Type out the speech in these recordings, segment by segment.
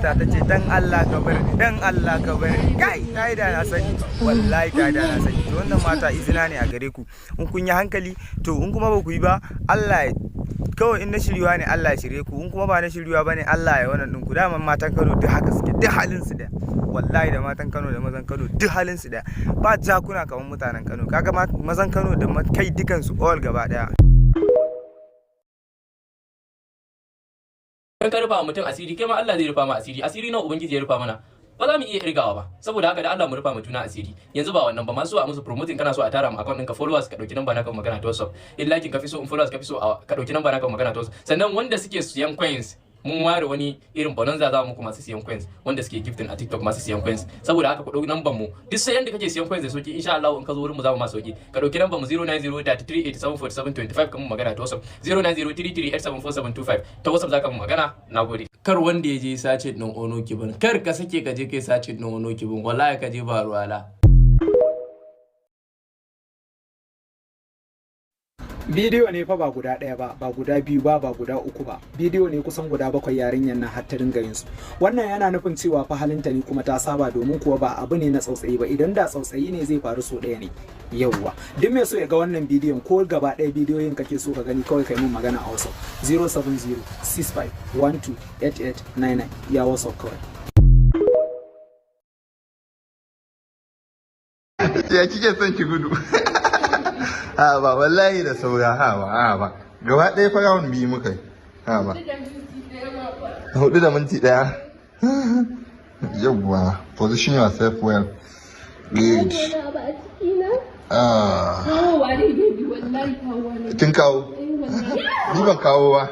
Sister ta ce, "Dan Allah ka bar ni, dan Allah ka bar ni." Kai, ta yi da na sani, wallahi ta yi da na sani. To, wannan mata izina ne a gare ku. In kun yi hankali, to in kuma ba ku yi ba, Allah ya kawai, in na shiryuwa ne, Allah ya shirye ku, in kuma ba na shiryuwa ba ne, Allah ya wannan ɗinku. Daman matan Kano duk haka suke, duk halin su da, wallahi da matan Kano da mazan Kano duk halin su da ba jakuna kamar mutanen Kano. Kaga mazan Kano da kai dukansu all gaba daya. In ka rufa mutum asiri, kai ma Allah zai rufa ma asiri. Asiri na Ubangiji ya rufa mana, ba za mu iya irgawa ba. Saboda haka da Allah mu rufa mu juna asiri. Yanzu ba wannan ba, masu a musu promoting, kana so a tara mu account ɗinka followers, ka dauki number na kan magana ta WhatsApp. In like ka fi so, in followers ka fi so, ka dauki number na kan magana ta WhatsApp. Sannan wanda suke siyan coins, mun ware wani irin bonanza za muku, masu siyan coins, wanda suke gifting a TikTok, masu siyan coins. Saboda haka ku dauki number mu. Duk sai yanda kake siyan coins da sauki, insha Allah in ka zo wurin mu za mu ma sauki. Ka dauki number mu 09033874725, kan mu magana ta WhatsApp, 09033874725, ta WhatsApp zaka mu magana. Nagode. Kar wanda ya je sace din Ono Kibin, kar ka sake ka je kai sace din Ono Kibin, wallahi ka je ba ruwala. Bidiyo ne fa, ba guda ɗaya ba, ba guda biyu ba, ba guda uku ba, bidiyo ne kusan guda bakwai yarinyar nan har ta dinga yin su. Wannan yana nufin cewa fa halinta ne kuma ta saba, domin kuwa ba abu ne na tsautsayi ba. Idan da tsautsayi ne zai faru so ɗaya ne. Yauwa, duk mai so ya ga wannan bidiyon ko gaba ɗaya bidiyoyin kake so ka gani, kawai kai mun magana a WhatsApp 070 65 12 8899, ya WhatsApp kawai. Ya kike son ki gudu? Ha ba, wallahi da saura. Ha ba, ha ba, gaba ɗaya fa round biyu muka yi. Ha ba, 4 da minti 1. Yawwa, position yourself well. Good. Ah, kin kawo? Ni ban kawo ba,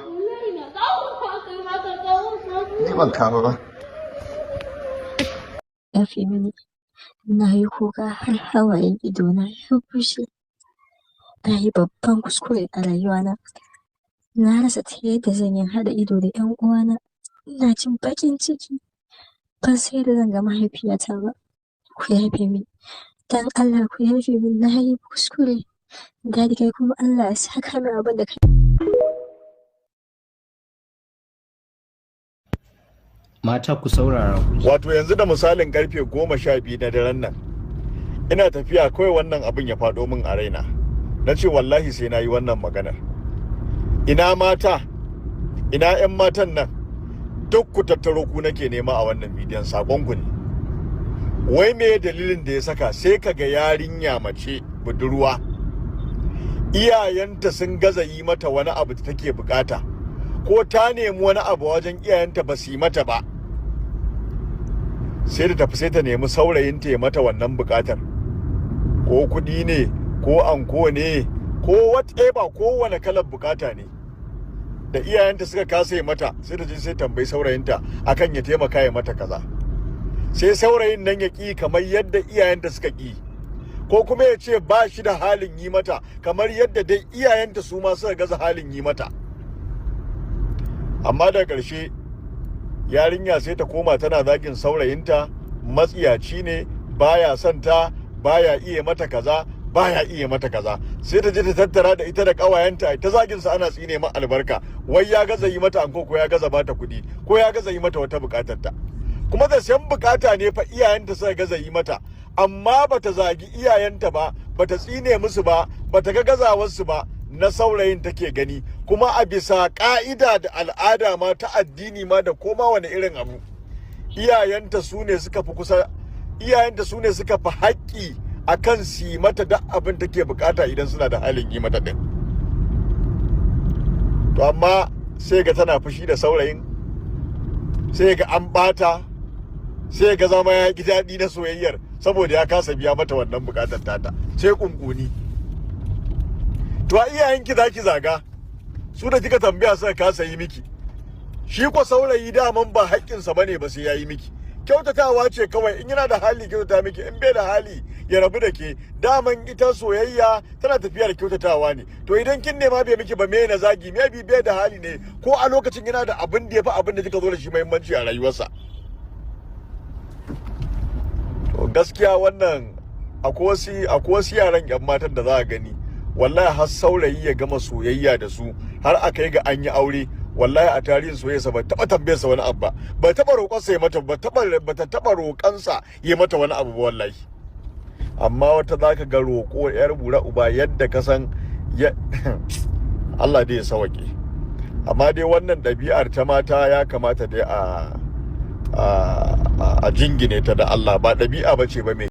ni ban kawo ba. Yafe mini. Na yi kuka har hawayen idona ya bushe. Na yi babban kuskure a rayuwana. Na rasa ta yadda zan yi haɗa ido da 'yan uwana. Ina jin baƙin ciki. Ban san yadda zan ga mahaifiyata ba. Ku yafe min. Don Allah ku yafe min, na yi kuskure. Daddy, kai kuma Allah ya saka min abin da ka Mata, ku saurara ku ji. Wato yanzu da misalin karfe 12 na daren nan, ina tafiya kawai wannan abin ya faɗo min a raina. Na ce wallahi sai na yi wannan maganar. Ina mata, ina 'yan matan nan, duk ku tattaro, ku nake nema a wannan bidiyon, saƙonku ne. Wai me dalilin da ya saka sai ka ga yarinya mace budurwa, iyayenta sun gaza yi mata wani abu da take bukata, ko ta nemi wani abu wajen iyayenta ba su yi mata ba, sai da tafi sai ta nemi saurayinta ya mata wannan bukatar? Ko kuɗi ne, ko anko ne, ko whatever, ko wane kalar bukata ne da iyayenta suka kasa yi mata, sai ta je sai tambayi saurayinta akan ya taimaka ya mata kaza. Sai saurayin nan ya ƙi kamar yadda iyayenta suka ƙi, ko kuma ya ce ba shi da halin yi mata kamar yadda dai iyayenta su ma suka gaza halin yi mata. Amma da ƙarshe yarinya sai ta koma tana zagin saurayinta, matsiyaci ne, baya son ta, baya iya mata kaza, baya iya mata kaza. Sai ta je ta tattara da ita da ƙawayenta ta zagin sa, ana tsine ma albarka, wai ya gaza yi mata anko, ko ya gaza bata kuɗi, ko ya gaza yi mata wata buƙatar ta. Kuma da sayan bukata ne fa iyayenta suka gaza yi mata, amma bata zagi iyayenta ba, bata tsine musu ba, bata ga gazawarsu ba, na saurayin take gani. Kuma a bisa ka'ida da al'ada ma ta addini ma da koma wani irin abu, iyayenta su ne suka fi kusa, iyayenta su ne suka fi haƙƙi akan su yi mata duk abin take bukata idan suna da halin yi mata din. To amma sai ga tana fushi da saurayin, sai ga an bata, sai ga zama ya ki daɗi na soyayyar saboda ya kasa biya mata wannan bukatar tata, sai kunkuni. To a iyayenki zaki zaga, su da kika tambaya suka kasa yi miki. Shi ko saurayi daman ba haƙƙinsa bane ba sai ya yi miki. Kyautatawa ce kawai, in yana da hali kyautata miki, in bai da hali ya rabu da ke. Daman ita soyayya tana tafiya da kyautatawa ne. To idan kin nema bai miki ba, me na zagi? Maybe bai da hali ne, ko a lokacin yana da abin da ya fi abin da kika zo da shi muhimmanci a rayuwarsa. To gaskiya wannan akwai wasu yaran, yan matan da za a gani, wallahi har saurayi ya gama soyayya da su har aka yi ga an yi aure, Wallahi a tarihin soyayyarsa ba taɓa tambayarsa wani abu ba, ba taɓa roƙonsa ya mata ba, taɓa ba ta taɓa roƙonsa ya mata wani abu ba wallahi. Amma wata zaka ga roƙo yar bura uba yadda ka san ya Allah dai ya sawaƙe. Amma dai wannan ɗabi'ar ta mata ya kamata dai a jingine ta da Allah, ba ɗabi'a ba ce ba mai